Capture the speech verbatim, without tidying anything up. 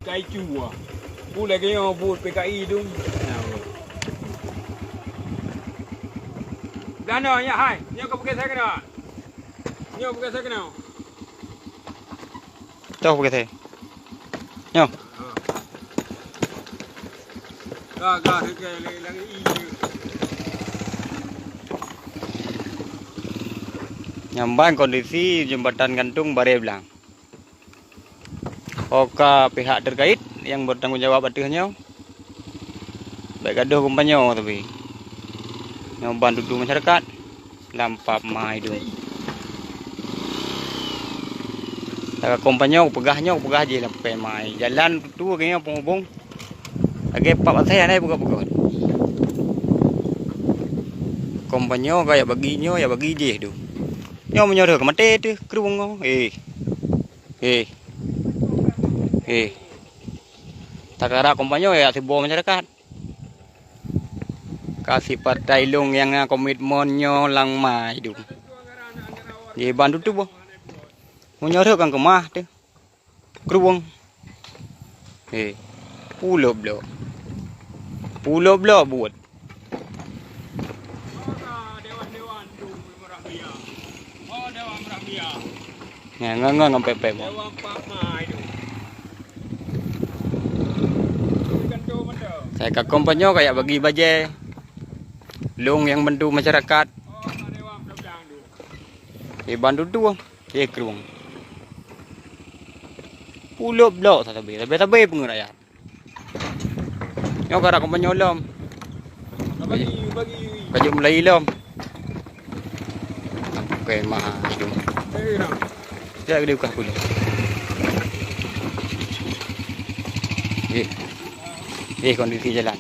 Kai cua. Pu lagèe nyoe buet P K I tu. Nah, bro. Dah no, ya, hai. Nyoe kau pakai saya kena. Nyoe pakai saya kena. Toh pakai saya. Nyoe. Ha. Ga, ga, lagi, lagi, lagi. Nyamban kondisi jembatan gantung baré blang. Oka pihak terkait nyang bertanggung jawab ateueh nyoe, bèk gadoh kompanyo tapi. Nyoe ban dudu masyarakat lam pap ma idong. Taga kompanyo peugah nyoe, peugah jih lam pap ma. Jalan tu keu nyoe penghubung. Lagèe pap asai hana peugah-peugah. Kompanyo ka yak bagi nyoe, yak bagi jih tu. Nyoe meunyoe ka maté teuh krueng nyoe. Eh. Eh. Eh. Takara kompanyo ya siboh masyarakat. Ka si partai lôn nyang na komitmen nyoe lam ma idong. Di ban tutoe boh. Meunyoe rhot kan keumah teuh. Krueng. Eh. Pulop blok. Pulop blok buet. Ngon, ngon, ngon, ngon, pèp, pèp. Saya ka kompanyo ka yak bagi bajèe. Lôn nyang bantu masyarakat. Iban tutoe. Eh, krueng. Pulop blok sa sabe, sabe-sabe peungeuet rakyat. Nyoe ka rab kompanyo lom. Bagi, bagi. Ka jeuet mulai lom. Oke, mah. Eh, nah. Tidak gede buka kulit. Eh. Eh, kondisi jalan.